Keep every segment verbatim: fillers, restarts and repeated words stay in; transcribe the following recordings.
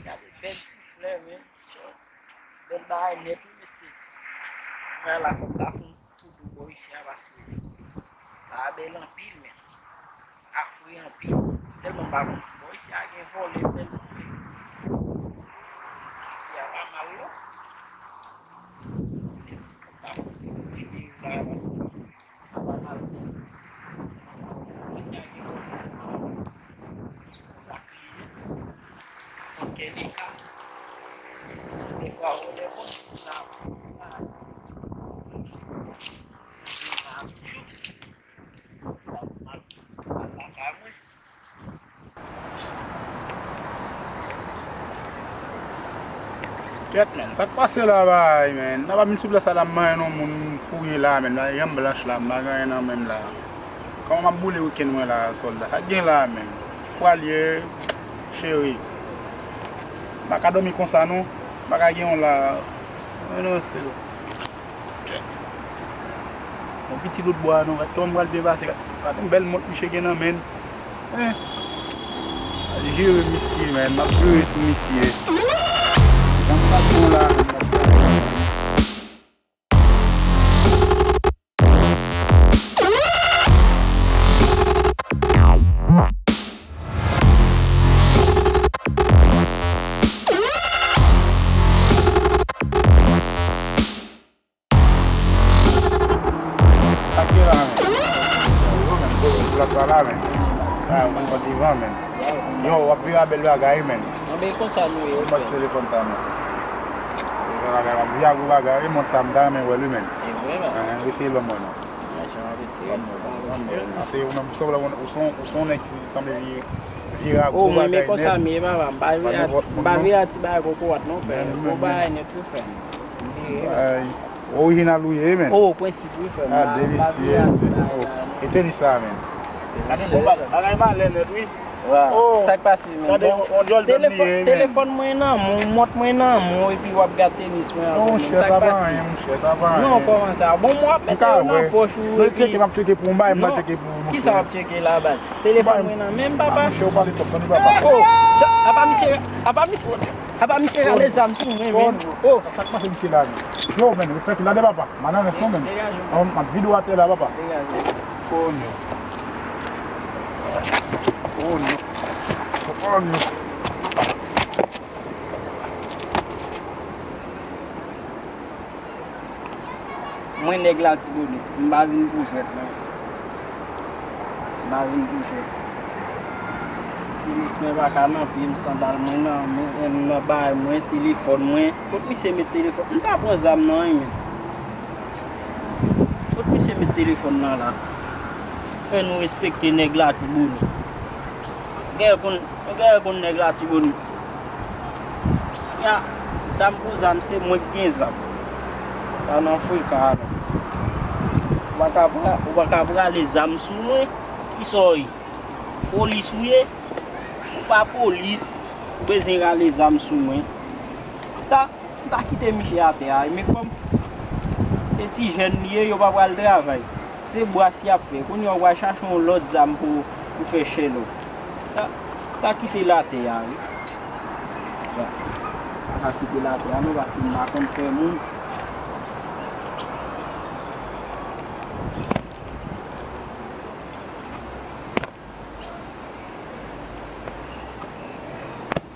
Gade bèl ti flè, men. Bèl bagay nèt, wi, mesye. Mwen la, fòk ta fon foto bò isi a, paske la bèl anpil, men. A fre anpil. Sèlman m pa konn si bò isi a gen vòlè sèlman, men ti figi a pa mal, non. Fòk ta fon ti kout figi la, paske Kèt, men, sa k pase la, bay, men? Nan pa vin sou plas la, la, m manyen non moun fouye la, men, la, yanm blanch la, m pa gen anyen nan men m la. Kòman m ap boule wikenn mwen la, sòlda? Sa k gen la, men? Fwa l ye, cheri. M pa ka dòmi konsa, non. M pa ka gen yon la. Mwen non, se. Yon piti lout bwa, non. Gad kòman m pral byen pase. Gad, gad yon bèl mont misye gen nan men l. Hein? Al jere misye, men. M ap jere sou misye. Jan m pral bon la, men. Sa k gen la, men? Yo, men, pou lòt la, men. Ah, mwen, mwen divan, men. Yo, w ap vire a bèl bagay, men. Anben, konsa nou ye, frè. Mwen telefòn sa, men. Se bagay, w ap vire a gwo bagay, wi, mont sa, m ta renmen wè l, wi, men. E vre, men. Retire lòm mwen, non. Mwen, jan retire m, mwen, mwen, mwen. Se yon nonm, ou se yon, ou se yon nèg ki sanble vire, vire a gwo bagay nèt. Oh, mwen, men konsa, m ye, papa. M pa vire a ti, m pa vire a ti bagay kokorat, non, frè. Gwo bagay nèt, wi, frè. M vire, men. Orijinal ou ye, men. Oh, prensip, wi, frè. Ah, delisye. E tenis sa, men. Gade bon bagay, bagay malè nèt, wi. Oh, sa k pase, men? Gade, bon, on dyòl dòm li ye, men. Telefòn mwen nan men w, mont mwen nan men w, epi w ap gad tenis mwen ankò, men. Sa k pase? Monchè, sa pa anyen, monchè, sa pa anyen. Non, kòman sa? Bon, mwen ap mete yo nan pòch ou, epi. Non, tcheke, m ap tcheke pou ou, m bay, m ap tcheke pou ou, monchè. Kisa w ap tcheke la, baz? Telefòn mwen nan men m, papa. Monchè, ou pale twòp, tande, papa. Oh, sa, apa misye, apa misye, apa misye rale zam sou mwen, men. Oh. Sa k pase, misye la, men? Yo, men, respète la de, papa. Madan rès non, men. Degaje w. M ap vide w atè la, papa. Degaje w. Konyo. Konyo. Konyo. Mwen nèg Latibonit, m pa vin pou jwèt, non. M pa vin pou jwèt. Tenis mwen pa ka nan pye m, sandal mwen nan, mwen, nan bagay mwen, telefòn mwen. Kot misye met telefòn? M ta pran zam nan, wi, men. Kot misye met telefòn nan la? Fè nou respekte nèg Latibonit. Gen konn, gen konn nèg Latibonit. Ya, zam pou zam, se mwen ki gen zam. Pa nan freka, non. Ou pa ka pra-, ou pa ka prale zam sou mwen. Kisa w ye? Polis ou ye? Ou pa polis, ou bezwen rale zam sou mwen. Ta, m ta kite misye atè a, men kòm e ti jèn li ye, yo pa pral travay. Se bwas y ap fè. Kounye a, ou pral chache yon lòt zam pou, pou fè chèlou. Ta, ta kite l atè a, wi. Sa, pa ka kite l atè a, non, paske m pa konn fè moun.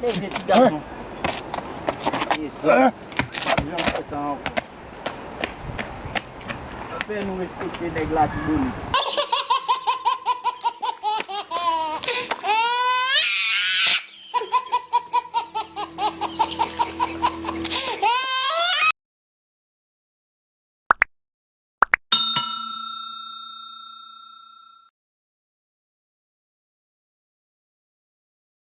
Leve, ti gason. Dezòd. Pa janm fè sa ankò. Fè nou respekte nèg Latibonit.